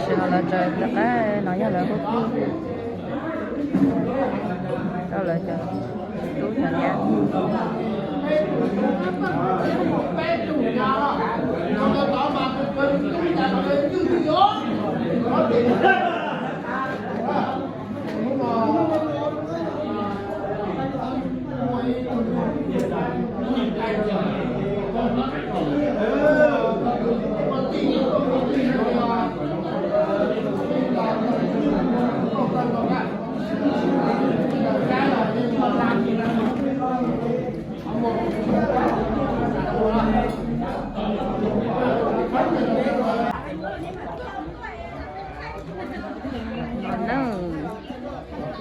Tseem no lawv tseem lawv qab no yog lawv hub plig rau lawv cov tub cov nyab.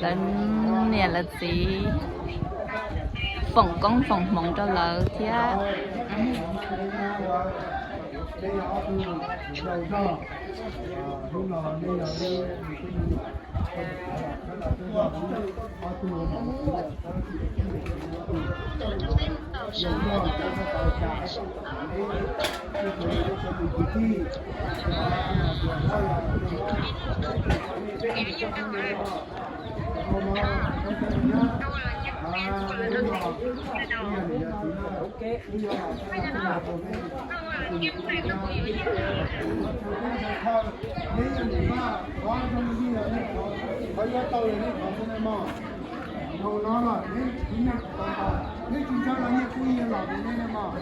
Lawv niam lawv txiv foom koob foom hmoov rau lawv thiab. Neb tsis ntshaw los nyiaj kub nyiaj los rau neb mog.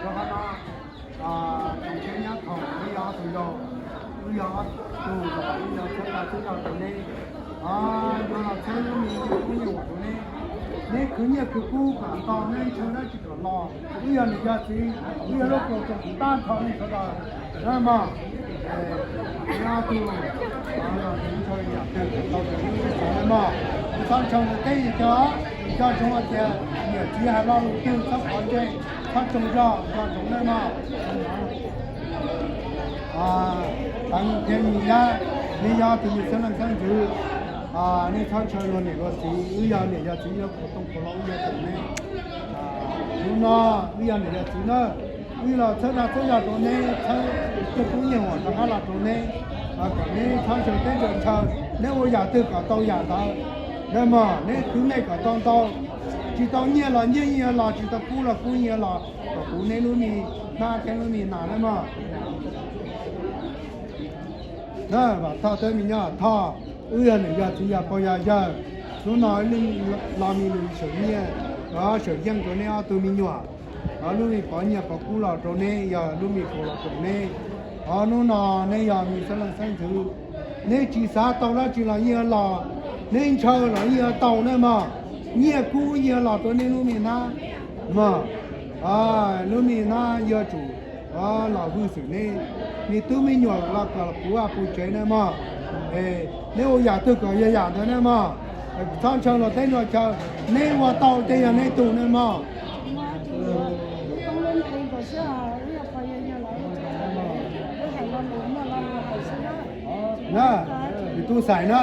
Rau qhov no, tsoom tsheb nyab thaum neb yog ob tug yau, wb yog ob tug los wb yog txhawb zaj txhawb zog rau neb, yuav los txhawb lub me nyiaj kub nyiaj huam rau neb. Neb khwv nyiaj khwv kub kom tau, neb ntshaw dab tsi kom los. Wb yog niam yog txiv, wb yog lub koom txoos tag nrho nej sawv daws na mog. Neb ob tug los ntshaw yam twg kom tau yam twg xav na mog. Txhob ntshaw ntawm teb ntawm chaw, nco ntsoov hais tias niam txiv hais lo lus twg txhob kov ntse, txhob tsoos zog, nco ntsoov na mog. Teev thiab Nyiaj, neb yog tus yug xeeb leej xeeb ntxwv, nej txhob ntshaw luag niam luag txiv, wb yog niam yog txiv, yog kuv tooj kuv hlau, wb yog tus neb. Hnub no wb yog niam yog txiv na, wb los txhawb zaj txhawb zog rau neb, txhawb nyiaj kub nyiaj huam rov qab los rau neb, kom neb txhob ntshaw teb ntshaw chaw, neb ua yam twg kom tau yam ntawd. Na mog, neb khwv nyiaj kom tau ntau, tsis tau nyiaj los nyiaj yeej yuav los, tsis tau kub los kub yeej yuav los, kom puv neb lub me hnab thiab lub me nas na mog. Na, Vam Thoj thiab me nyuam Thoj, wb yog niam yog txiv yog pog yog yawg, hnub no wb los me lus sawv nyiaj, sawv yeej rau neb ob tug me nyuam. Lub me pov nyiaj pov kub los rau neb, yog lub me kaus los rau neb. Hnub no neb yog me xeeb leej xeeb ntxwv, neb tsis xav tau dab tsi los yeej yuav los, neb ntshaw los yeej yuav tau na mog. Nyiaj kub yeej yuav los rau neb lub me hnab mog. Lub me hnab yuav tsum los hwj xwm neb me tub me nyuam los kom puv vaj puv tsev na mog. Neb ua yam twg kom yog yam ntawd na mog. Txhob ntshaw luag teb luag chaw, neb ua tau ces yog neb tug na mog. Na, yus tub Xais na,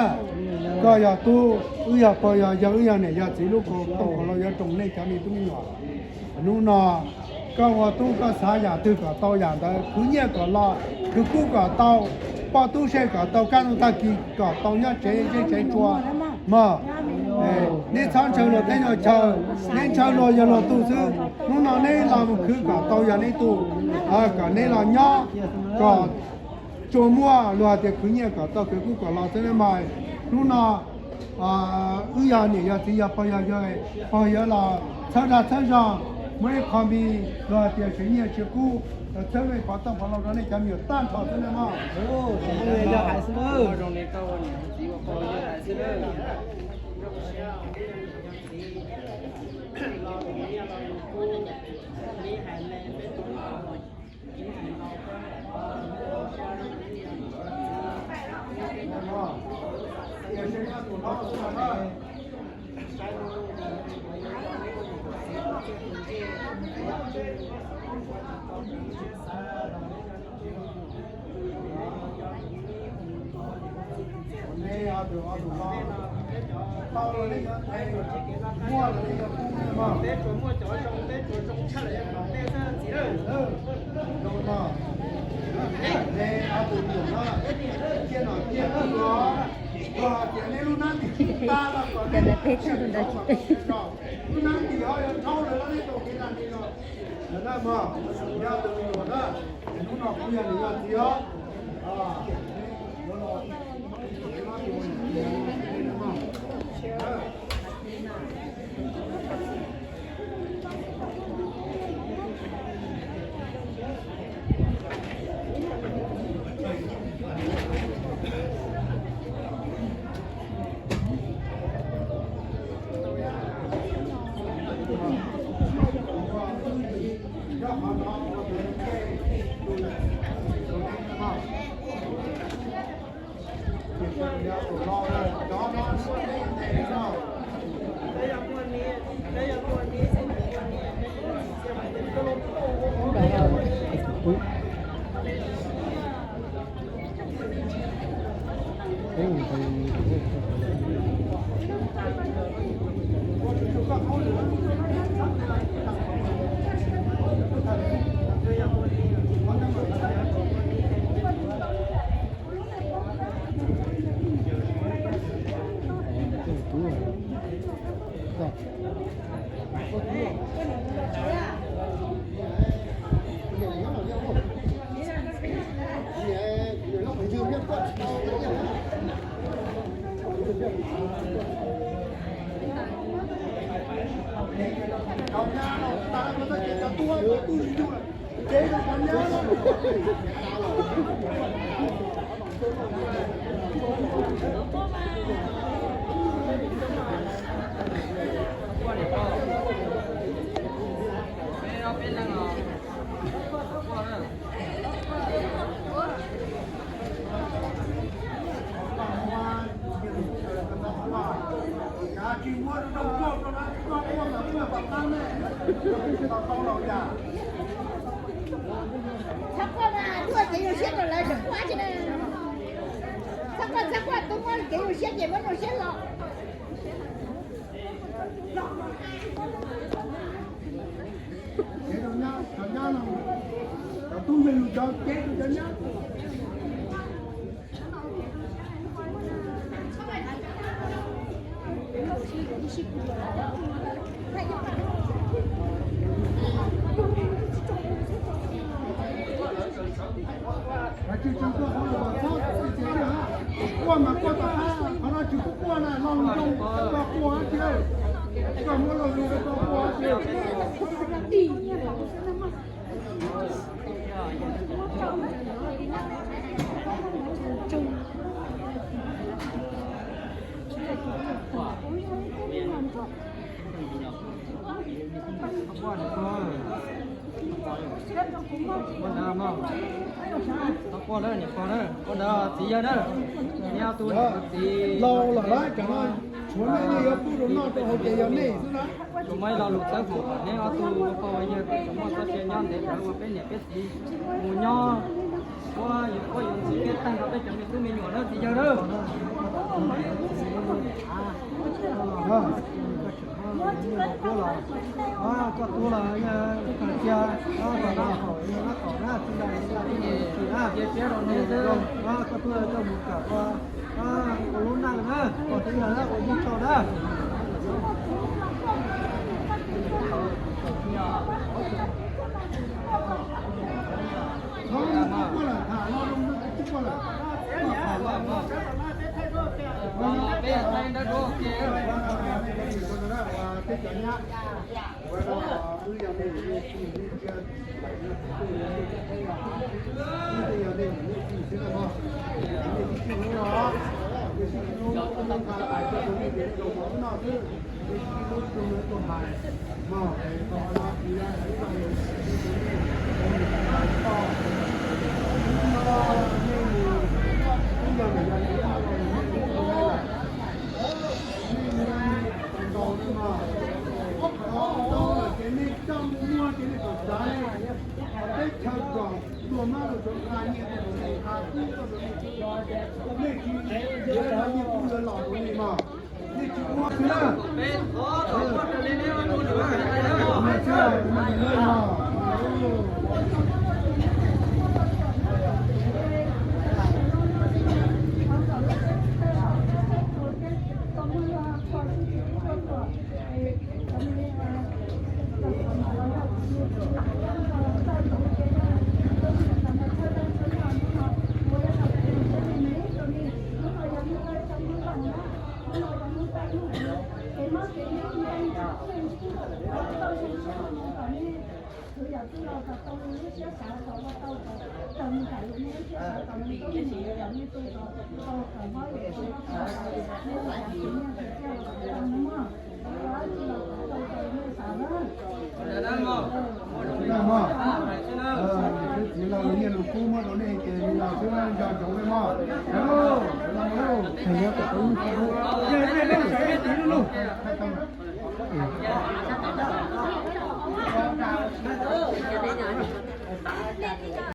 koj yog tub, wb yog pog yog yawg, wb yog niam yog txiv, lub kaus tooj kaus hlau yuav roos nej cov me tub me nyuam. Hnub no koj ua tub koj xav yam twg kom tau yam ntawd, khwv nyiaj kom los, khwv kub kom tau, poj tub se kom tau, kaj ntug tag kis kom tau nyob tsev zej tsev tsua mog. Neb txhob ntshaw luag teb luag chaw, neb ntshaw luag yog luag tug xwb. Hnub no neb los mus khwv kom tau yog neb tug, kom neb los nyob kom tsuas muaj luag hais tias khwv nyiaj kom tau khwv kub kom los xwb na mog. Hnub no wb yog niam yog txiv yog pog yog yawg, pog yawg los txhawb dag txhawb zog, muaj ib qho npis luag hais tias siv nyiaj siv kub, txhawb me pov tooj pov hlau rau nej cov me nyuam tag nrho xwb na mog. Cia nom cia tswv os, yog hais tias nej lub hnab ntim tsis tag los kom nej, lub hnab ntim ho yog dhau lawm los nej tau kev ntim los. Yog na mog, yog tus me nyuam na, hnub no kuv yog niam yog txiv os. Txhob quaj mas, tuaj kev zoo siab rau lawv, txhob quaj tsis na. Txhob quaj, txhob quaj, tuaj muab kev zoo siab ces muab zoo siab los. Cov tub yog yus cov, ceb yus cov nyab. Quaj mas quaj tom qab, qhov no tsis pub quaj na, lo lus zoo koj quaj dab tsi, koj muab lo lus rau koj quaj dab tsi. Txhob quaj na, niam pog na, ua ntawd txiv yawg na, neb ob tug niam txiv laus lawm, cov no tshuav nej, nej yuav pub rau noj rau haus ces yog nej xwb na. Tsuas muaj ib lo lus txawb hmoov kom neb ob tug ua pog ua yawg kom tsuas muaj txoj sia nyob ntev lawv ua peb niam peb txiv mus nyob, ua yuav ua yuav ntxiv peb tag nrho peb cov me tub me nyuam na txiv yawg na. Koj tuag los yog ib tag cia, los no haum yog lab kaum na, tsis yog ib tag cia na, koj tuag koj mus kawm ua, ua lub neej na, ua txiv yawg na, ua yeej tsaug na. Txiv laug nyiaj lus kub muab rau nej ces nws los xwb, nco ntsoov nej mog.